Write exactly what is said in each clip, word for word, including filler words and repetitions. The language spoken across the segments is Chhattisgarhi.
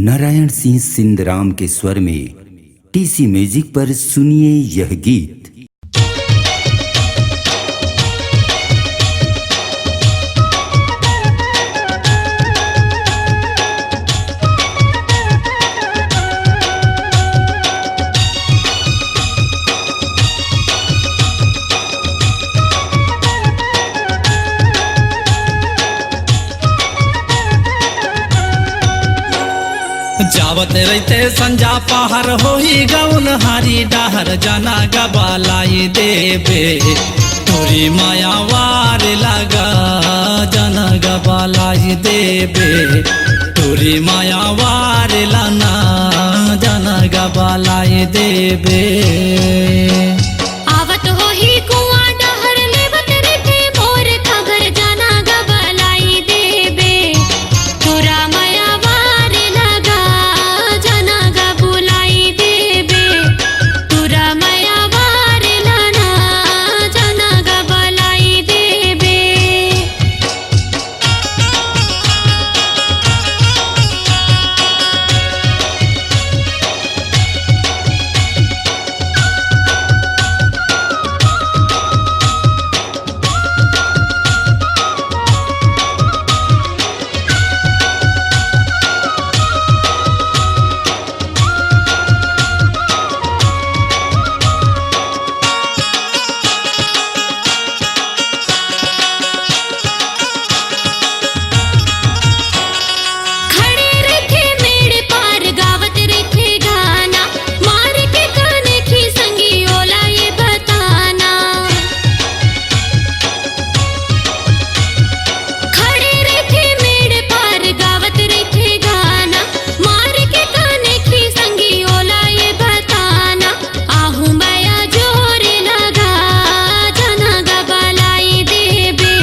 नारायण सिंह सिंधराम के स्वर में टीसी म्यूजिक पर सुनिए यह गीत। जावत रहिते संझा पहर होही गउनहारी डहर, जना गबलाई देबे टूरी मया वार लगा, जना गबलाई देबे टूरी मया वार लना, जना गबलाई देबे। आवत होही कुआं डहर लेवत रहिथे मोर खबर, जना गबलाई देबे टूरा मया वार लगा, जना गबलाई देबे टूरा मया वार लना, जना गबलाई देबे। खड़े रहिथे मेड़ पार गावत रहिथे गाना, मार के काने खीसंगी ओला ये बताना। खड़े रहिथे मेड़ पार गावत रहिथे गाना, मार के काने खीसंगी ओला ये बताना। आहू मया जोर लगा, जना गबलाई देबे।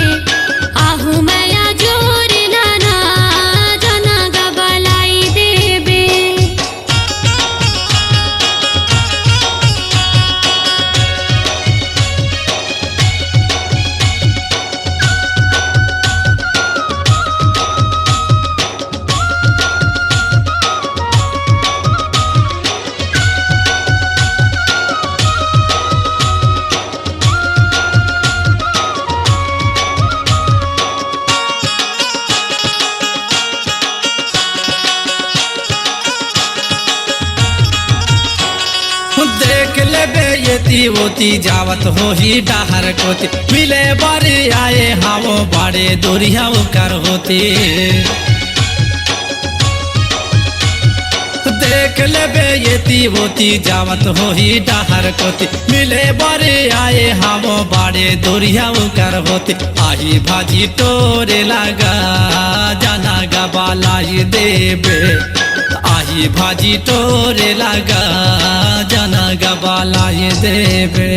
आहू मया जोर लना, जना गबलाई देबे। देख लेबे एती ओती जावत होही डहर कोती, मिले बर आए हावो बड़े दुरिहा ओकर होती। देख लेबे एती ओती जावत होही डहर कोती, मिले बर आए हावो बड़े दुरिहा ओकर होती। आही भाजी टोरे लगा, जना गबलाई देबे। आही भाजी टोरे लगा, जना गबलाई देबे।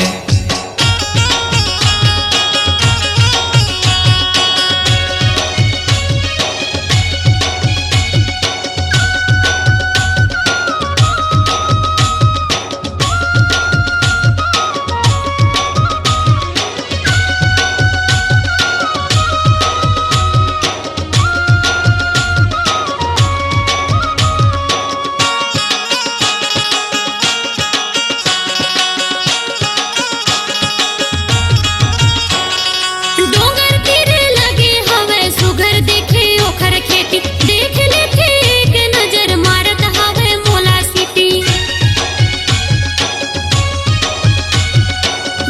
डोंगर तीर लगे हवय सुघर देखे ओखर खेती, देख लेथे एक नजर मारत हवय मोला सीटी।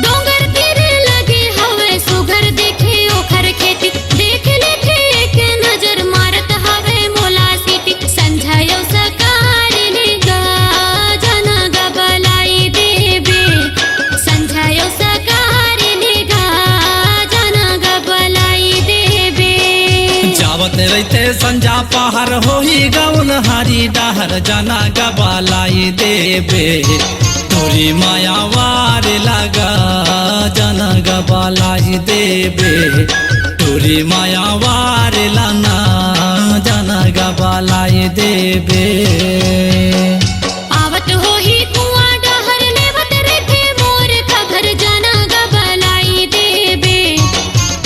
डोंगर तीर लगे हवय सुघर देखे ओखर खेती, देख लेथे एक नजर मारत हवय मोला सीटी। संझा अउ सकार ले गा, जना गबलाई देबे। संझा अउ सकार ले गा, जना गबलाई देबे। जावत रहिते संझा पहर होही गउनहारी डहर, जना गबलाई देबे। टूरी मया वार लगा, जना गबलाई देबे। टूरी मया वार लना, जना गबलाई देबे। आवत होही कुआं डहर लेवत रहिथे मोर खबर, जना गबलाई देबे।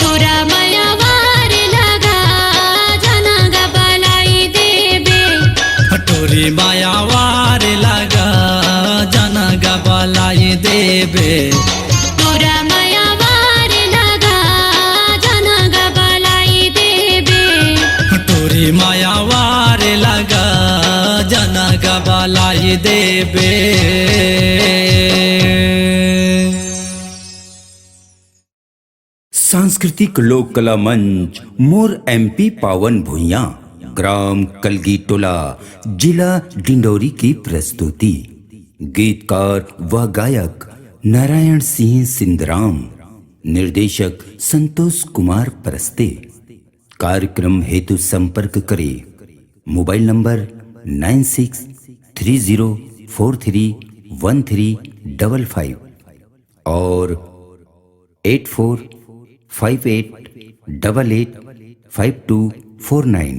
टूरा मया वार लगा, जना गबलाई देबे। टूरी देबे। तोरा माया वार लगा, जनक बलाई देबे। तोरी माया वार लगा, जनक बलाई देबे। सांस्कृतिक लोक कला मंच मोर एमपी पावन भुइयां, ग्राम कलगी टोला, जिला डिंडोरी की प्रस्तुति। गीतकार व गायक नारायण सिंह सिंदराम, निर्देशक संतोष कुमार परस्ते। कार्यक्रम हेतु संपर्क करें mobile number nine six three zero four three one three double five और eight four five eight double eight five two four nine.